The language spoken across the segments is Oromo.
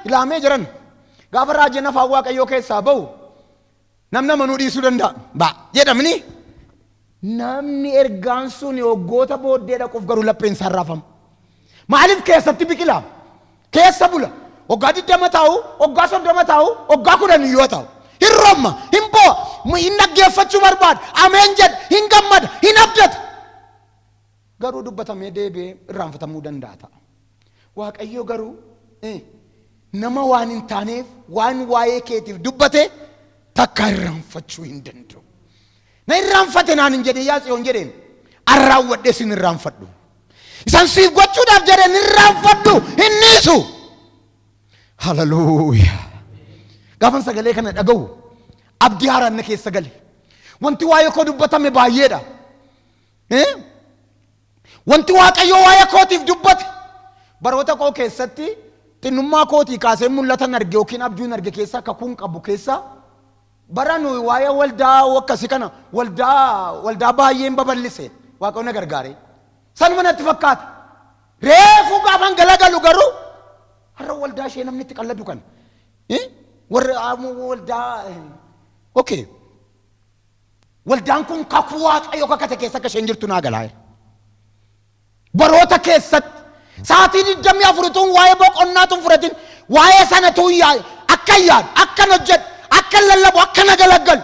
Ilaamee jiran gaafa raajiin afaan Waaqayyoo keessaa ba'u namni amanuu dhiisuu danda'a. Ba jedhamni namni ergaan sun waggoota booddee dhaquuf garuu lapheen isaa raafama. Maaliif keessatti biqila? Keessa bula. Waggaa 20 taa'u, waggaa 30 taa'u, waggaa 10 yoo ta'u. Hin romma, hin boo'a, hin dhaggeeffachuu barbaada, ameen jedha, hin gammada, hin abdata. Garuu dubbatamee deebi'ee irraanfatamuu danda'a ta'a. Waaqayyo garuu nama waan hin taaneef waan waa'ee keetiif dubbate takka irraanfachuu hin danda'u. Na irraanfate naan hin jedhin yaa Tsiyoon jedheen. An raawwadhee sin irraanfadhu. Isan siif gochuudhaaf jedheen irraanfadhu hin dhiisu. Haleluuyaa. Gaafan sagalee kana dhaga'u abdii haaraan na keessa gale. Wanti waa'ee koo dubbatame baay'eedha. Wanti Waaqayyo waa'ee kootiif dubbate baroota koo keessatti xinnummaa kootii kaasee mul'atan arge yookiin abjuun arge keessaa kakuun qabu keessaa bara nuyi waa'ee waldaa akkasii kana waldaa baay'een babal'ise Waaqayyo na gargaare. Sanuma natti fakkaata. Reefuu gaafan galagalu garuu har'a waldaa ishee namni itti qalladu kana. Warra waldaa okay. Waldaan kun kakuu Waaqayyo kakate keessa akka isheen jirtu naa galaa. Baroota keessatti sa'aatii 24 tuun waa'ee boqonnaa tun fudhatin waa'ee sana tuun yaadu akka yaadu akkan hojjedhu akkan lallabu akkan agalaggalu.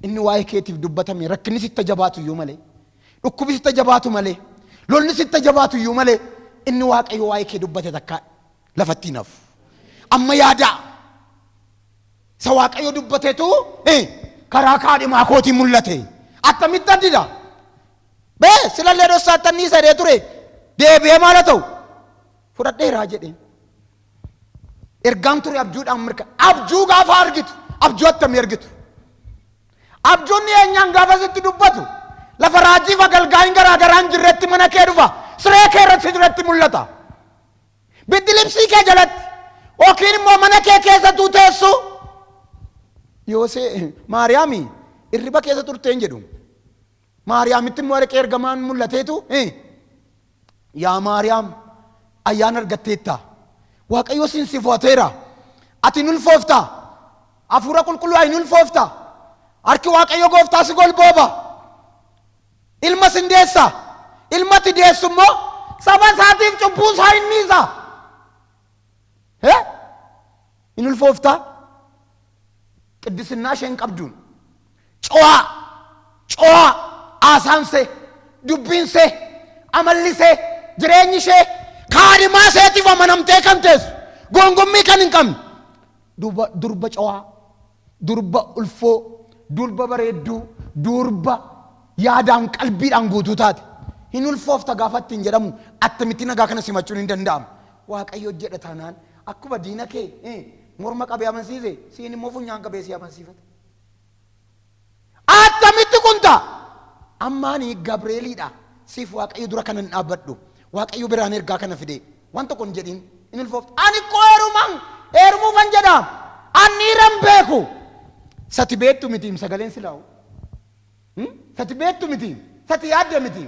Inni waa'ee keetiif dubbatame rakkinni sitti jabaatu iyyuu malee dhukkubi sitti jabaatu malee lolli sitti jabaatu iyyuu malee inni Waaqayyo waa'ee kee dubbate takka lafatti hin hafu. Amma yaadaa. Isa Waaqayyo dubbatetu karaa kaadhimaa kootiin mul'ate. Attamitti addida? Bee silallee dhossaattan ni sadee ture. Deebi'ee maal haa ta'u? Fudhadheeraa jedheen. Ergaan ture abjuudhaan mirka. Abjuu gaafa argitu abjuu attamii argitu? Abjuun dhiyeenyaan gaafa sitti dubbatu lafa raajiif agalgaayin garaa garaa hin jirretti mana kee dhufa. Siree kee irratti sitti mul'ata. Biddilibsii kee jalatti yookiin immoo mana kee keessattuu teessu. Yoosee Maariyaami irriba keessa turteen jedhu. Maariyaamitti immoo dhaqee ergamaan mul'ateetu yaa Maariyaam ayyaana argatteetta. Waaqayyo siin si fo'ateera. Ati hin ulfoofta. Hafuura qulqulluu hin ulfoofta. Harki Waaqayyo gooftaa si golbooba. Ilma sin deessa. Ilma ati deessu immoo saba isaatiif cubbuu isaa hin dhiisa. Hin ulfoofta. Qiddisinnaa isheen qabduun co'aa co'aa haasaansee dubbiinsee amallisee jireenyi ishee kaadhimaa isheetiif amanamtee kan teessu gongommii kan hin qabne durba co'aa durba ulfoo durba bareedduu durba yaadaan qalbiidhaan guutuu taate hin ulfoofta gaafa ittiin jedhamu attamitti nagaa kana simachuun hin danda'amu. Waaqayyo jedha taanaan akkuma diina kee morma qabee amansiise siin immoo funyaan qabee si amansiifata. Attamitti kun ta'a? Ammaani Gabreeliidha. Siif Waaqayyo dura kanan dhaabbadhu. Waaqayyo biraan ergaa kana fide. Waan tokko hin jedhin hin ulfooftu. Ani koo heeruman heerumuufan jedha. Ani dhiiran beeku. Sati beektu miti sagaleen silaa'u. Sati beektu miti. Sati yaadde miti.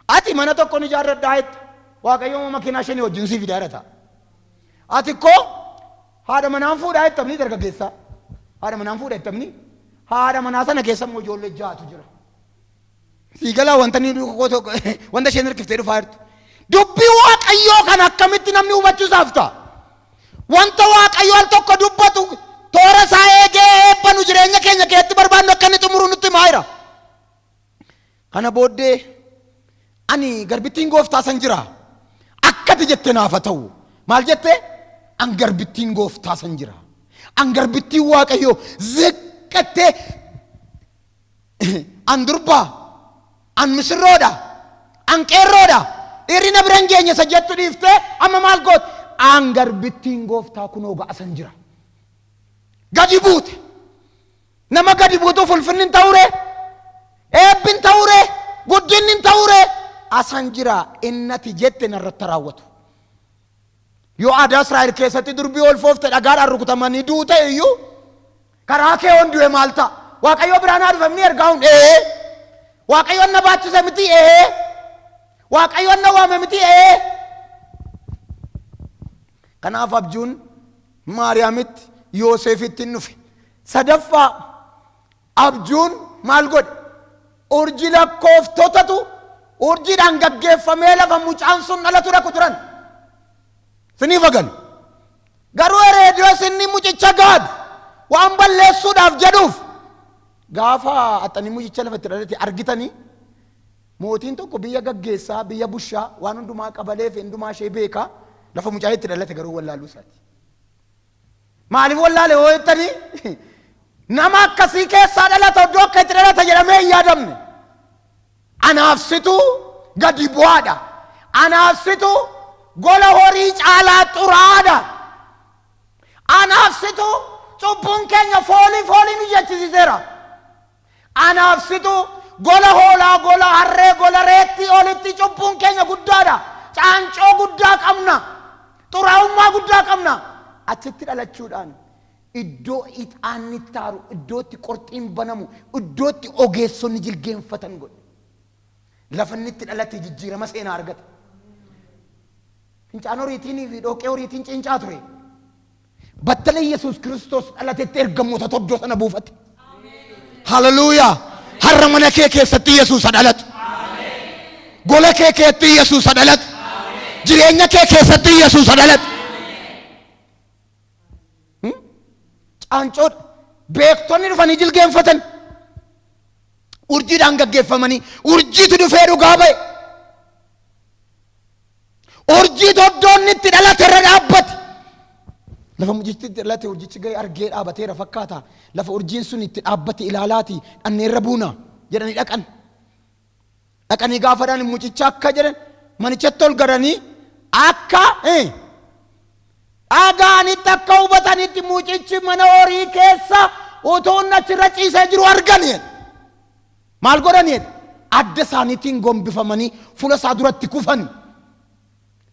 Ati mana tokko ni ijaarradhaa jette. Waaqayyo makiinaa shanii wajjin sii fidaa jira. Ati koo haadha manaan fuudhaa jettamni dargaggeessaa. Haadha manaan fuudha jettamni. Haadha manaa sana keessa immoo ijoollee ja'atu jira. Siigalaa wanta inni wanta isheen hirkiftee dhufaa jirtu. Dubbii Waaqayyoo kana akkamitti namni hubachuu isaaf ta'a? Wanta Waaqayyo al tokko dubbatu toora isaa eegee eebba nu jireenya keenya keessatti barbaannu akka inni xumuru nutti himaa jira. Kana booddee ani garbittiin gooftaa san jira. Akkati jette naaf haa ta'u. Maal jette? An garbittiin gooftaa san jira. An garbittiin Waaqayyoo ziqqattee an durbaa, an misirroodha, an qeerroodha. Dhiirri na bira hin geenye isa jettu dhiiftee amma maal goote? An garbittiin gooftaa kunoo ga'a san jira. Gadi buute. Nama gadi buutuuf ulfinni hin ta'uree? Eebbi hin ta'uree? Guddinni hin ta'uree? Asan jira innati jette narratti raawwatu. Yoo aadaa Israa'el keessatti durbii ulfoofte dhagaadhaan rukutamanii du'u ta'e iyyuu karaa kee on du'e maal ta'a? Waaqayyo biraan haa dhufamni ergaa hun ee. Waaqayyoon na baachise miti ee. Waaqayyoon na waame miti ee. Kanaaf abjuun Maariyaamitti, Yoosefitti hin dhufe. Sadaffaa, abjuun maal godhe? Urji lakkooftotatu urjiidhaan gaggeeffamee lafa mucaan sun dhalatu dhaqu turan. Siniif galu. Garuu Heroodis inni mucicha gaadu waan balleessuudhaaf jedhuuf, gaafa axxanii mucicha lafa itti dhalate argitanii, mootiin tokko biyya gaggeessaa, biyya bushaa, waan hundumaa qabalee fi hundumaa ishee beekaa, lafa mucaan itti dhalate garuu wallaaluu isaati. Maaliif wallaale hoo jettanii, nama akkasii keessaa dhalata, iddoo akka itti dhalata jedhamee hin yaadamne. Anaaf situ gadi bu'aadha. Anaaf situ gola horii caalaa xuraadha. Anaaf situ cubbuun keenya foolii foolii nu jechisiiseera. Anaaf situ gola hoolaa, gola harree, gola reettii olitti cubbuun keenya guddaadha. Caancoo guddaa qabna. Xuraa'ummaa guddaa qabna. Achitti dhalachuudhaan iddoo ixaanni taaru, iddootti qorxiin banamu, iddootti ogeessonni jilgeenfatan godhe. Lafa inni itti dhalate jijjiirama seenaa argate. Fincaan horiitiin fi dhoqqee horiitiin cincaa ture. Battala Yesuus Kiristoos dhalatetti ergamoota iddoo sana buufate. Haleluuyaa! Har'a mana kee keessatti Yesuus haa dhalatu. Gola kee keessatti Yesuus haa dhalatu. Jireenya kee keessatti Yesuus haa dhalatu. Caancoodha. Beektonni dhufanii jilgeenfatan. Urjiidhaan gaggeeffamanii urjiitu dhufee dhugaa ba'e. Urjiitu iddoonni itti dhalate irra dhaabbate. Lafa mucichi itti dhalate urjichi ga'e argee dhaabateera fakkaata. Lafa urjiin sun itti dhaabbate ilaalaati dhanneerra buuna jedhanii dhaqan. Dhaqanii gaafa dhaan mucicha akka jedhan, manichatti ol galanii akka dhagaanitti akka hubatanitti mucichi mana horii keessa utuu inni achirra ciisee jiru argani. Maal godhani? Adda isaaniitiin gombifamanii fuula isaa duratti kufan.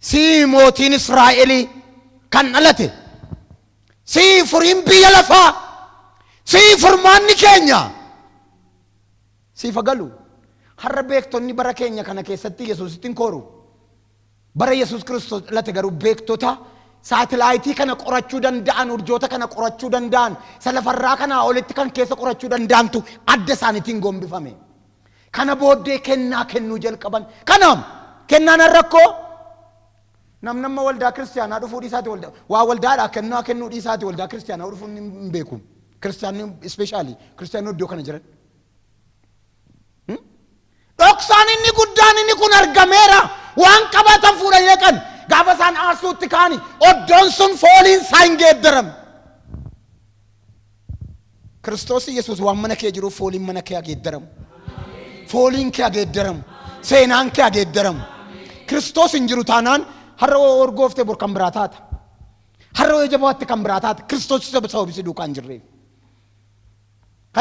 Sii mootiin Israa'elii kan dhalate, sii furiin biyya lafaa, sii furmaanni keenya. Siif galu. Har'a beektonni bara keenya kana keessatti Yesuusitti hin kooru. Bara Yesuus Kiristoos dhalate garuu beektota saatilaayitii kana qorachuu danda'an, urjoota kana qorachuu danda'an, isa lafarraa kanaa olitti kan keessa qorachuu danda'antu adda isaaniitiin gombifame. Kana booddee kennaa kennuu jalqaban. Kanaaf kennaan har'a akkoo namni amma waldaa kiristiyaanaa dhufuu dhiisaati, waldaa waa waldaadhaa kennaa kennuu dhiisaati, waldaa kiristiyaanaa dhufuun hin beeku. Kiristiyaanni, especially kiristiyaanni iddoo kana jiran. Dhoksaan inni guddaan inni kun argameera. Waan qabatan fuudhanii dhaqan. Gaafa isaan aarsuutti ka'ani oddoon sun fooliin isaa hin geeddarame. Kiristoos Yesuus waan mana kee jiruuf fooliin mana kee haa geeddaramu. Fooliin kee haa geeddaramu. Seenaan kee haa geeddaramu. Kiristoos hin jiru taanaan har'a orgooftee bor kan biraa taata. Har'a yoo jabaatte kan biraa taata. Kiristoos sababii si duukaa hin jirreef.